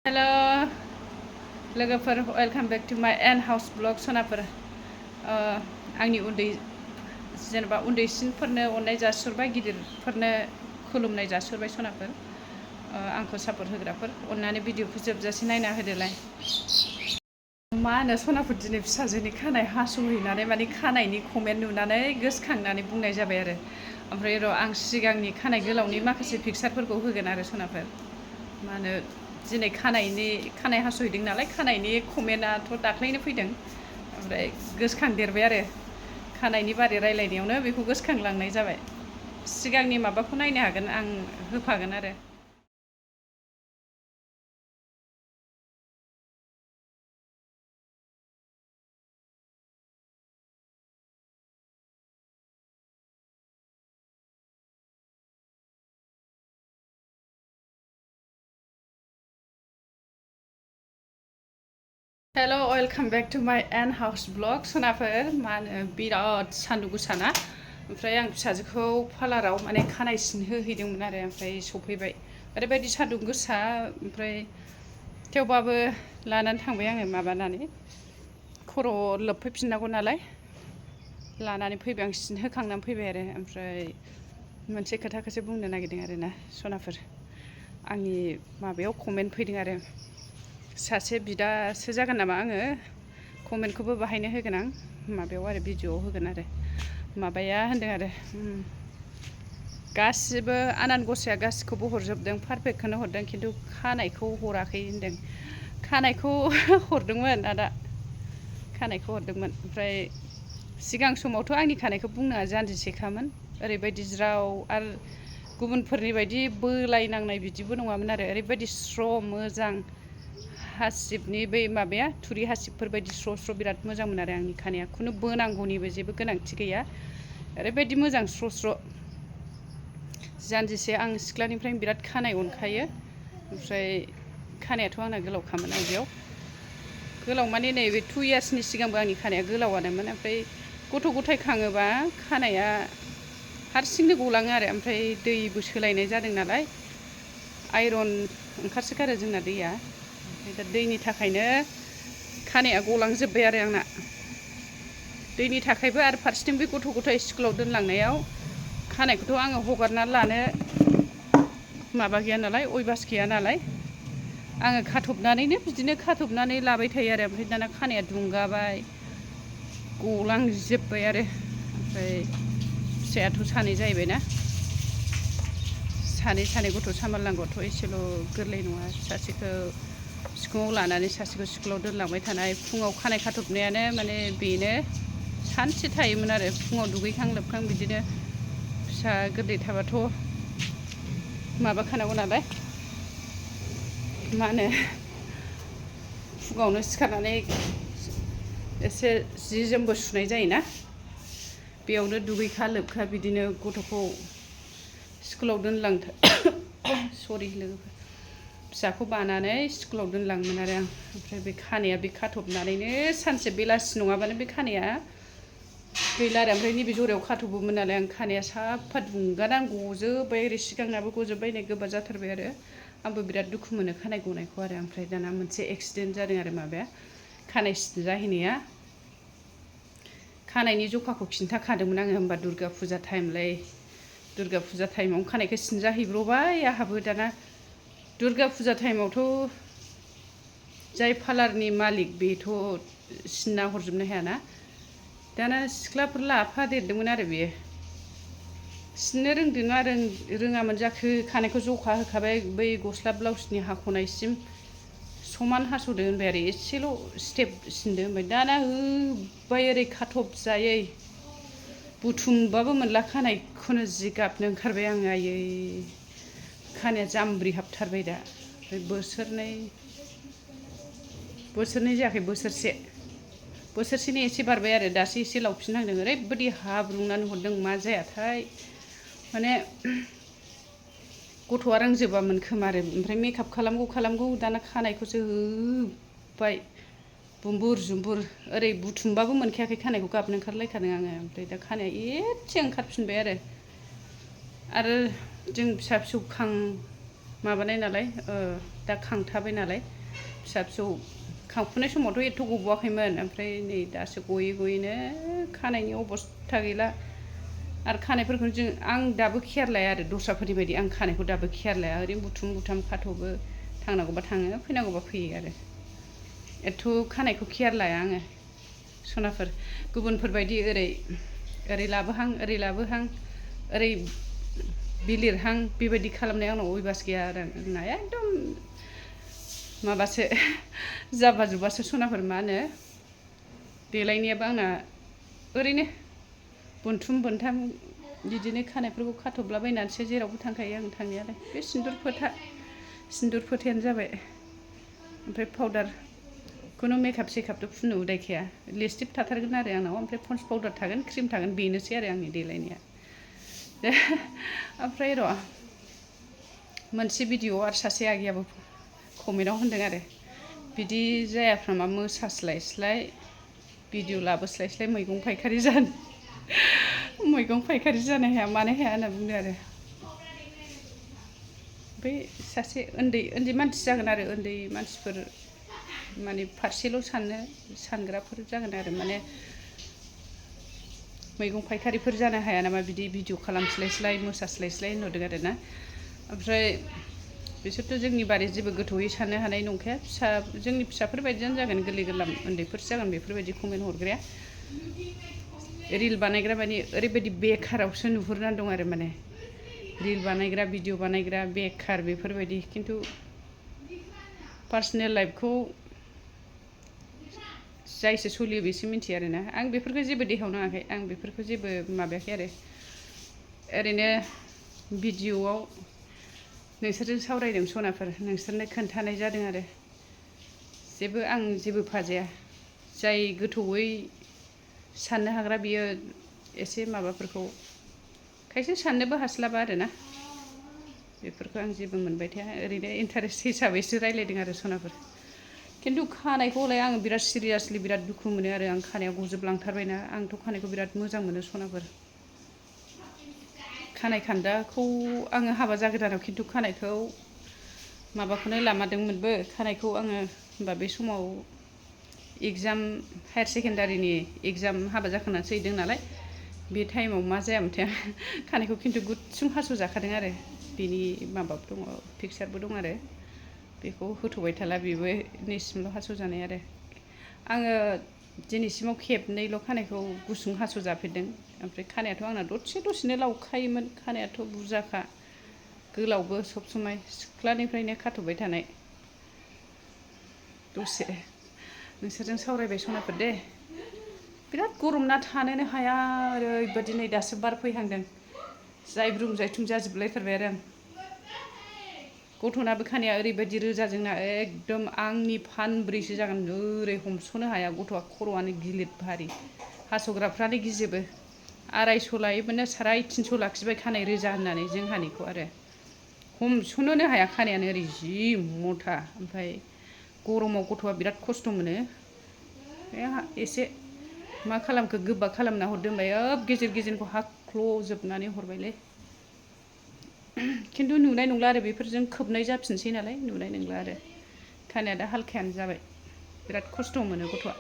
हेल' लोगोफोर welcome back to माय N house blog सनाफोर आंनि जेनेबा उन्दैसिनफोरनो अननाय जासिहरबाय, गिदिरफोरनो खुलुमनाय जासिहरबाय सनाफोर। आंखौ सापर्ट होग्राफोर अननानै भिडिअखौ जोबजासे नायना होदोलाय। मा होनो सनाफोर, दिनै फिसाजोनि खानाय हास'हैनानै माने खानायनि कमेन्ट नुनानै गोसोखांनानै बुंनाय जाबाय आरो। ओमफ्राय र' आं सिगांनि खानाय गोलावनि माखासे पिकचारफोरखौ होगोन आरो सनाफोर। मा होनो दिनै खानाय हास'हैदों नालाय, खानायनि कमेन्टआथ' दाख्लैनो फैदों। ओमफ्राय गोसोखांदेरबाय आरो खानायनि बारै रायलायनायावनो बेखौ गोसोखांलांनाय जाबाय। सिगांनि माबाखौ नायनो हागोन, आं होफागोन आरो। हेल' वेलकाम बेक टु माय एन हाउस ब्लग सनाफोर। मा होनो बिराद सान्दुं गोसाना, ओमफ्राय आं फिसाजोखौ पार्लाराव माने खानाय सिनहोहैदोंमोन आरो। ओमफ्राय सफैबाय, ओरैबायदि सान्दुं गोसा। ओमफ्राय थेवबाबो लानानै थांबाय आङो, माबानानै खर' लोबफैफिननांगौ नालाय लानानै फैबाय। आं सिनहोखांनानै फैबाय आरो। ओमफ्राय मोनसे खोथाखौसो बुंनो नागिरदों आरोना सनाफोर। आंनि माबायाव कमेन्ट फैदों आरो, सासे बिदासो जागोन नामा आङो। कमेन्टखौबो बाहायनो होगोन आं माबायाव आरो, भिडिअ'आव होगोन आरो। माबाया होनदों आरो, गासिबो आनान गसाया गासिखौबो हरजोबदों, पारफेक्टखौनो हरदों, खिन्थु खानायखौ हराखै होनदों। खानायखौ हरदोंमोन आदा, खानायखौ हरदोंमोन। ओमफ्राय सिगां समावथ' आंनि खानायखौ बुंनाङा, जानजिसेखामोन, ओरैबायदि ज्राव। आरो गुबुनफोरनि बायदि बोलायनांनाय बिदिबो नङामोन आरो, ओरैबायदि स्र' मोजां। हासिबनि बै माबाया थुरि हासिबफोर बायदि स्र' स्र' बिराद मोजांमोन आरो आंनि खानाया। खुनु बोनांगौनिबो जेबो गोनांथि गैया, ओरैबायदि मोजां स्र' स्र'। जानजिसे, आं सिख्लानिफ्रायनो बिराद खानाय अनखायो। ओमफ्राय खानायाथ' आंना गोलावखामोन आवगायाव। गोलाव माने नैबे 2 इयार्सनि सिगांबो आंनि खानाया गोलावानोमोन। ओमफ्राय गथ' गथाय खाङोबा खानाया हारसिंनो गलाङो आरो। ओमफ्राय दैबो सोलायनाय जादों नालाय, आइरन ओंखारसोगारो जोंना दैया। ओमफ्राय दा दैनि थाखायनो खानाया गलांजोब्बाय आरो आंना। दैनि थाखायबो, आरो फारसेथिं बे गथ' गथाय स्कुलाव दोनलांनायाव खानायखौथ' आङो हगारनानै लानो माबा गैया नालाय, अयभास गैया नालाय, आङो खाथबनानैनो बिदिनो खाथबनानै लाबाय थायो आरो। ओमफ्राय दाना खानाया दुंगाबाय, गलांजोब्बाय आरो। ओमफ्राय फिसायाथ' सानै जाहैबायना, सानै गथ' सामलायनांगौआथ' एसेल' गोरलै नङा। सासेखौ सिकुङाव लानानै सासेखौ स्कुलाव दोनलांबाय थानाय। फुङाव खानाय खाथबनायानो माने बेनो सानसे थायोमोन आरो। फुङाव दुगैखां लोबखां बिदिनो फिसा गोरलै थाबाथ' माबाखानांगौ नालाय, मा होनो, फुङावनो सिखारनानै एसे जि जोमबो सुनाय जायोना, बेयावनो दुगैखा लोबखा बिदिनो गथ'खौ स्कुलाव सरि लोगोफोर, फिसाखौ बानानै स्कुलाव दोनलाङोमोन आरो आं। ओमफ्राय बे खानाया बे खाथबनानैनो सानसे बेलासि नङाबानो बे खानाया गैला आरो। ओमफ्राय नैबे जरायाव खाथ'बोमोन नालाय आं, खानाया साफा दुंगानानै गजोब्बाय। ओरै सिगांनाबो गजोब्बाय, नै गोबा जाथारबाय आरो। आंबो बिराद दुखु मोनो खानाय गनायखौ आरो। ओमफ्राय दाना मोनसे एक्सिडेन्ट जादों आरो, माबाया खानाय सिनजाहैनाया। खानायनि जखाखौ खिन्थाखादोंमोन आङो, होमबा दुर्गा फुजा टाइमलाय। दुर्गा फुजा टाइमावनो खानायखौ सिनजाहैब्र'बाय आंहाबो। दाना दुर्गा फुजा टाइमावथ' जाय पार्लारनि मालिक बेथ' सिनना हरजोबनो हायाना। दाना सिख्लाफोर लाफादेरदोंमोन आरो बेयो। सिननो रोंदोंना रोङामोन जाखो, खानायखौ जखा होखाबाय, बै गस्ला ब्लाउसनि हाख'नायसिम समान हास'दो होनबाय आरो, एसेल' स्टेप सिनदो होनबाय। दाना होबाय ओरै खाथबजायै, बुथुमबाबो मोनला खानायखौनो, जिगाबनो ओंखारबाय आङो। आयै खानाया जामब्रि हाबथारबाय दा। ओमफ्राय बोसोरनै जायाखै, बोसोरसेनि एसे बारबाय आरो। दासो एसे लावफिनहांदों। ओरैबायदि हाब्रुंनानै हरदों, मा जायाथाय माने गथ'आ रोंजोबामोन खोमा आरो। ओमफ्राय मेकआप खालामगौ दाना खानायखौसो होबाय बुम्बुर जुम्बुर। ओरै बुथुमबाबो मोनखायाखै, खानायखौ गाबनो ओंखारलायखादों आङो। ओमफ्राय दा खानाया एसे ओंखारफिनबाय आरो जों फिसा फिसौ माबानाय नालाय दा खांथाबाय नालाय फिसा फिसौ खांफुनाय समावथ' एथ' गबोआखैमोन ओमफ्राय नै दासो गयै गयैनो खानायनि अबस्था गैला आरो खानायफोरखौ आं दाबो केयार लाया आरो दस्राफोरनि बायदि आं खानायखौ दाबो केयार लाया ओरैनो बुथुम बुथाम खाथ'बो थांनांगौबा थाङो फैनांगौबा फैयो आरो एथ' खानायखौ केयार लाया आङो सनाफोर गुबुनफोरबायदि ओरै लाबोहां ओरै लाबोहां ओरै बिलिरहां बेबायदि खालामनाय आंनाव अयभास गैया आरो आंना एकदम माबासो जाबा जुबासो सनाफोर मा होनो देलायनायाबो आंना ओरैनो बोनथुम बोनथाम बिदिनो खानायफोरखौ खाथ'बलाबायनानैसो जेरावबो थांखायो आं थांनायालाय बे सिन्दुर फोथायानो जाबाय ओमफ्राय पाउदार खुनु मेकआप सेकआपथ' फुननो उदायखाया लिपस्टिक थाथारगोन आरो आंनाव ओमफ्राय पन्स पाउदार थागोन क्रिम थागोन बेनोसै आरो आंनि देलायनाया ओमफ्राय र' मोनसे भिडिअ आरो सासे आगैयाबो कमेन्टआव होनदों आरो बिदि जायाफ्रामा मोसास्लायस्लाय भिडिअ लाबोस्लायस्लाय मैगं फायखारि जानो हाया मानो हाया होनना बुंदों आरो बै सासे उन्दै मानसि जागोन आरो उन्दै मानसिफोर माने फारसेल' सानग्राफोर जागोन आरो माने मैगं फायखारिफोर जानो हाया नामा बिदि भिडिअ खालामस्लायस्लाय मोसास्लायस्लाय होनहरदों आरो ना ओमफ्राय बिसोरथ' जोंनि बारै जेबो गोथौयै साननो हानाय नंखाया जोंनि फिसाफोर बायदियानो जागोन गोरलै गोरलाम उन्दैफोरसो जागोन बेफोरबायदि कमेन्ट हरग्राया रिल बानायग्रा माने ओरैबायदि बेखारावसो नुहुरनानै दं आरो माने रिल बानायग्रा भिडिअ बानायग्रा बेखार बेफोरबायदि खिन्थु पार्सनेल लाइफखौ जायसो सोलियो बेसो मिन्थियो आरोना आं बेफोरखौ जेबो देखायाव नाङाखै आं बेफोरखौ जेबो माबायाखै आरो ओरैनो भिडिअआव नोंसोरजों सावरायदों सनाफोर नोंसोरनो खोन्थानाय जादों आरो आं जेबो फाजाया जाय गोथौयै साननो हाग्रा बियो एसे माबाफोरखौ खायसे साननोबो हास्लाबा आरोना बेफोरखौ आं जेबो मोनबाय थाया ओरैनो इन्टारेस्ट हिसाबैसो रायलायदों आरो सनाफोर खिन्थु खानायखौलाय आं बिराद सिरियासलि बिराद दुखु मोनो आरो आं खानाया गजोबलांथारबायना आंथ' खानायखौ बिराद मोजां मोनो सनाफोर खानाय खान्दाखौ आङो हाबा जागोदानाव खिन्थु खानायखौ माबाखौनो लामारदोंमोनबो खानायखौ आङो होमबा बे समाव एगजाम हायार सेकेन्डारिनि एगजाम हाबा जाखांनानैसो हैदों नालाय बे टाइमाव मा जायामोनथाय खानायखौ खिन्थु गुसुं हास'जाखादों आरो बेनि माबाबो दङ पिकचारबो दं आरो बेखौ होथ'बाय थाला बेबो नैसिमल' हास'जानाय आरो आङो दिनैसिमाव खेबनैल' खानायखौ गुसुं हास'जाफेरदों ओमफ्राय खानायाथ' आंना दसेनो लावखायोमोन खानायाथ' बुरजाखा गोलावबो सब समाय सिख्लानिफ्रायनो खाथ'बाय थानाय दसे नोंसोरजों सावरायबाय सनाफोर दे बिराद गरम ना थानोनो हाया ओरैबायदि नै दासो बार फैहांदों जायब्रुं जायथुं जाजोबलायथारबाय आरो आं गथ'नाबो खानाया ओरैबायदि रोजा जोंना एकदम आंनि फानब्रैसो जागोन ओरै हमस'नो हाया गथ'आ खर'आनो गिलिर भारि हास'ग्राफ्रानो गिजोबो 250 लायोमोननो 350 लाखिबाय खानाय रोजा होननानै जोंहानिखौ आरो हमस'नोनो हाया खानायानो ओरै जि मथा ओमफ्राय गरमाव गथ'आ बिराद खस्थ' मोनो एसे मा खालामखो गोबा खालामना हरदो होनबाय गेजेर गेजेरखौ हाख्ल'जोबनानै हरबायलै खिन्थु नुनाय नंला आरो बेफोरजों खोबनाय जाफिनसै नालाय नुनाय नंला आरो खानाया दा हालखायानो जाबाय बिराद खस्थ' मोनो गथ'आ